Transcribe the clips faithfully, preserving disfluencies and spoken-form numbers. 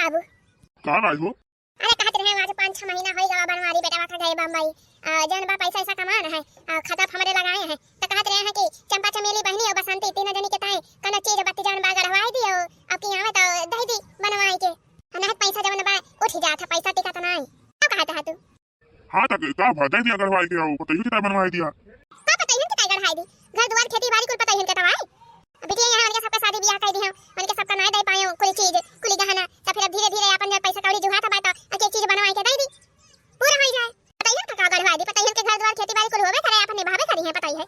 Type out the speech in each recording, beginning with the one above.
बाबू। का भाई हो? अरे कहत रहे, आज पाँच छह महीना होइ गवा बनवारी बेटवा का गए बम्बई। आ, जौन बा पैसा ऐसा कमान है, आ, खाता पे हमरे लगाए हैं। तो कहत रहे हैं कि चंपा चमेली बहनी और बसंती तीनों जनी के ताई कौनो चीज बत्ती जौन बा गढ़वाई दियो, अब की आवे तो दे दी बनवाई के। आ, नहीं पैसा जौन बा उठ जात है, पैसा टिकत नहीं। का कहत है तू? हाँ, तो का भा, दे दिया गढ़वाई के, आओ, पतोहियो के ताई बनवाई दिया। का पतोहियन के ताई गढ़वाई दी? घर दुआर खेती बाड़ी कुल पतोहियन के तवाई। बिटिया यहाँ उनके सबका शादी बियाह कर दी हम, उनके सबका नाय दे पाए कुल चीज, कुल गहना, तो फिर अब धीरे धीरे अपन जब पैसा कौड़ी जुहा था बात, एक एक चीज बनवाई के दे दी, पूरा हो जाए। पतोहियन का का गढ़वाई दी? पतोहियन के घर दुआर खेती बाड़ी कुल होबे करे, अपन निभावे करी है, पता ही है।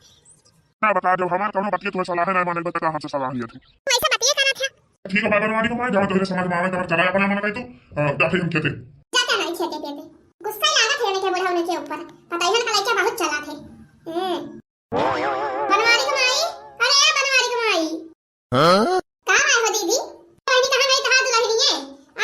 ना बता, जब हमार कौनो बतिया तुहे सलाह ना माने, बता का हमसे सलाह लिया तू? वैसे बतिया करत है। ठीक है, बाबा बनवारी को मार, जब तुहे समझ में आवे, तब चला अपना मन कही तू, अ, जाते हम खेते। जाता नहीं खेते पेते। गुस्सा लागत है इनके बुढ़ऊ के ऊपर। पता ही ना लइका बहुत चला थे। हम्म। बनवारी को माई, अरे ए बनवारी को माई। हाँ? का है हो दीदी? बहनी कहाँ गई तहार दुल्हनिया?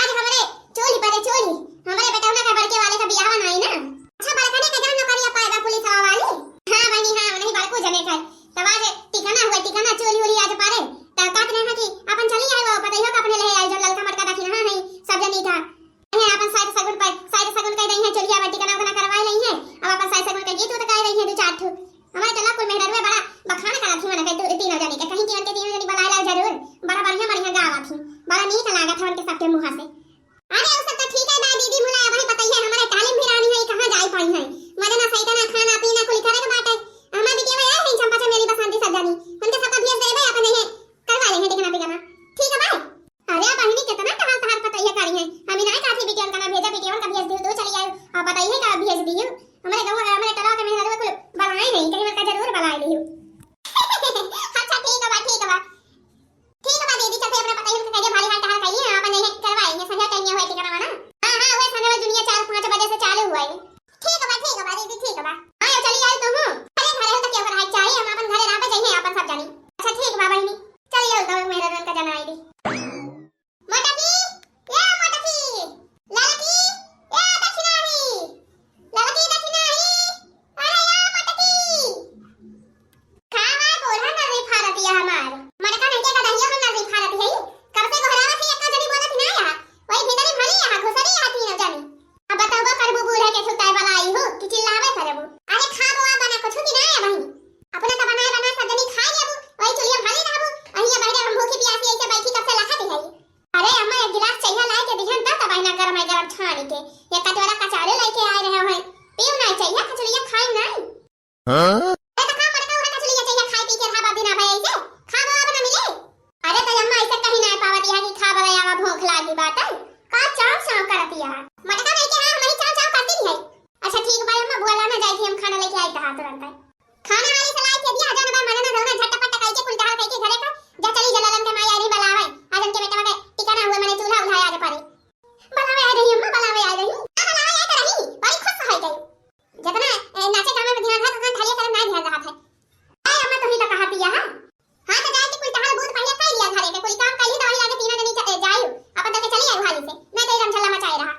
आज हमरे चोली परे चोली, हमरे बेटौना का बड़के वाले का बियाह नाई ना। अच्छा बड़कने का जान नौकरिया पाएगा पुलिस वाली? हाँ बहनी हाँ, नहीं बड़को जने का। तब आज टिकाना हुआ, टिकाना चोली उली आज पारे। त कहत रहे हैं कि अपन चली आए वो पतोहियो का अपने ले आए, जो ललका मटका दखिनहा है सब जनी का। हैं, अपन साइर सगुन पर, साइर सगुन कह रही हैं, चोलिया बट्टी कना उकना करवाए रही हैं। अब अपन साइर सगुन के गीत उत गाए रही हैं दो चार ठो। हमारे टोला कुल मेहररुए बड़ा बखान करत थी मन के दो, तीनों जनी के, कहीं कि उनके तीनों जनी बुलाए ला जरूर। बड़ा बढ़िया बढ़िया गावत थी, बड़ा नीक लागत है उनके सबके मुँह से। अरे वो सब तो ठीक है ना दीदी, मुला अब ही बताइए, हमारे तालीम भी रानी है, कहाँ जाई पाई है। मजे ना सही ना खाना पीना कुल करे के बाटे। हमारे बिटिया में आए हैं चंपा चमेली बसंती सब जनी, उनके सबका भेज देबे अपन, यही करवा लेंगे टिकना पिकना। ठीक है भाई। अरे बहिनी, कितना टहल तहार पतोहिया करी है। हम इनाय काफी बिटियन का ना भेजा, बिटियन का भेज दियो, दो चली आयो। आ पतोहिया का भेज दियो। हमरे गाँव, हमरे टोला के मेहरारू कुल बलाए नहीं, कहीं उनका जरूर बलाए लियो। अच्छा ठीक है बा, ठीक है बा। ठीक है बा दीदी, चलते अपना पतोहिया के कहे भारी हाल टहल करिए, अपन नहीं करवाएंगे, संध्या टाइम हुआ है ठिकाना ना। हाँ, हाँ, वही संध्या दुनिया चार पाँच बजे से चालू हुआ है। ठीक बा, ठीक बा दीदी, ठीक बा। हाँ, चली आई तुम। अरे घरे हो तो क्या रहा चाहिए, हम अपन घरे रहबे चाहिए अपन सब जानी। अच्छा ठीक बा बहिनी, चली आई तो मेरा रंग का जनाई दी। मोटकी, ए मोटकी, ललकी, ए दक्षिणाही, ललकी दक्षिणाही, अरे ए मोटकी। का है बूढ़ा नर्री फारत या हमार? मटका नहीं के कदहिया हम नर्री फारत हई। कब से गोहरावत हई, एक्का जनी बोलत ना या। वही भीतरी भली या, घुसरी या तीनों जनी। अब बतउबो करबू बूढ़ा के सुताए वाला आई हो कि चिल्लावे करबू। अरे खाबो आ बना कुछ कि ना या बहिनी। अपना तो बनाए बना सब जनी खाई लेबू, वही चुलिया भली रहबू। अहिया बहरे हम भूखी प्यासी ऐसे बैठी कब से लखत हई। अरे अम्मा एक गिलास चाहिए लाए के दिहन त तब ना गरम गरम छानी के। ये कटोरा कचारे लेके आए रहे हैं। पीऊ ना चाहिए, कचुलिया खाई ना। हाँ? ए, त का मटका उहे कचुलिया चाहिए, खाए पी के रहा, बाप दिन आ भाई ऐसे? खा बवा बना मिले? अरे, त अम्मा ऐसे कहीं ना पावत यहाँ कि खा बवा आवा, भूख लागी बात है। का चाव चाव करत यहाँ? मटका नहीं के हाँ, हम ही चाव चाव करती नहीं है। अच्छा, ठीक बा अम्मा, बुआ लाना जाए थी, हम खाना लेके आई तहार तुरंत। खाना हाली से लाए थे दिया, जौन बा मजा ना, जौन झटपट कई के कुल टहल कई के घरे का, जा चली जलालन के माई आई रही बलावे, आज उनके बेटवा के टिकाना हुए मने चूल्हा उल्हा आज पारे। बलावे आई रही अम्मा, बलावे आई रही। आ बलावे आई तो रही, बड़ी खुश है गई। जतना, ए, नाचे गावे में ध्यान रहा, उतना ढालिया करे ना ध्यान रहा था। ए, अम्मा, तुही तो कहा पिया, हाँ? हाँ, तो जाए के कुल तहार बूत पहले कर लिया घरे के, कुल काम कर ली, तो वही आगे तीनों जनी च-, ए, जायु। अपन तो के चली आयु हाली से, नहीं तो एकदम झल्ला मचाए रहा।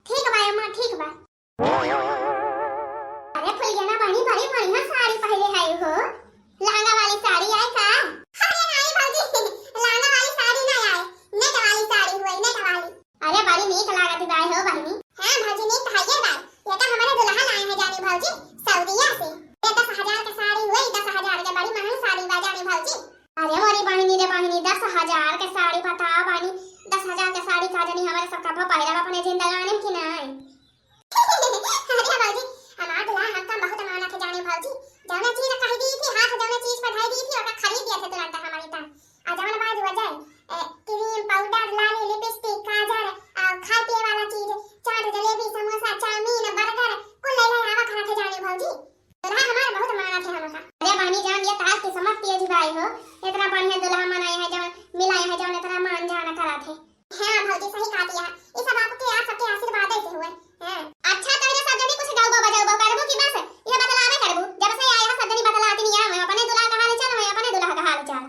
ठीक बा, अम्मा, ठीक बा। अरे, फुलगेना बहनी, बड़ी बढ़िया साड़ी पहले है हो। लहंगा वाली साड़ी आए का? अरे, नहीं भौजी, लहंगा वाली साड़ी ना आए, नेट वाली साड़ी हुई, नेट वाली। अरे बड़ी नीक लागत बाय हो बहिनी। हाँ भौजी नीक हइये बाय। ये तो हमारे दुल्हा लाए हैं जानी भौजी, सऊदिया से। ये दस हजार के साड़ी हुई, दस हजार के बड़ी महंगी साड़ी बा जानी भौजी। अरे मोरी बहिनी रे बहिनी, दस हजार के साड़ी बताओ बहिनी, दस हजार के साड़ी का जानी हमारे सब कबो पहिरब अपने जिंदगानी में कि नहीं। अरे भौजी, हमार दुल्हा हमका बहुत मानत है जानी भौजी, जौना चीज कह दी थी, हाथ जौना चीज पर धर दी थी, ओका खरीद दिया थे तुरंत हमारी तरह। आ जवन बाज हो जाए, ए, क्रीम, पाउडर, लाली, लिपस्टिक, काजर, आ, खाए पिए वाला चीज, चाट, जलेबी, समोसा, चाउमीन, बर्गर, कुल ले ले आवा खाना थे जानी भौजी। दुल्हा हमार बहुत मानत है हमका। अरे बहनी जान, ये तार किस्मत तेज बाई हो, इतना बढ़िया दुल्हा मनाए है जवन, मिलाए है जवन इतना मान जाना करत है। हाँ भौजी सही कहती है, ये सब आपके, आप सबके आशीर्वाद से हुए। हाँ। अच्छा, तो ये सब जनी कुछ गाउबो बजाउबो करबो कि बस ये बतलावे करबो? जब से आया सब जनी बतलाती नहीं है, मैं अपने दुल्हा का हाल चाल, मैं अपने दुल्हा का हाल चाल।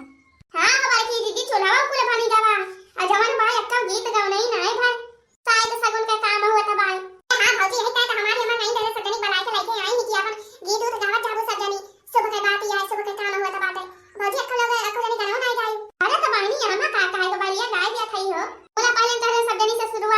हाँ, हमारे की दीदी चूल्हा कुल बनी गवा। आ जवन भाई अक्का गीत गाओ नहीं ना है भाई। शायद सगुन का काम हुआ था भाई। हाँ भौजी, यही कहे तो हमारी अम्मा नहीं करे, सब जनी बना के लेके आई नहीं कि अपन गीत उत गावत जाबो सब जनी। शुभ के बात यह है, शुभ के काम हुआ था बाटे। भौजी अक्का लोग अक्का जनी गाना नहीं गाई। अरे तो बहनी अम्मा का कहे को बढ़िया गाय दिया थई हो। बोला पहले तो सब जनी से शुरुआत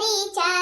परिचा।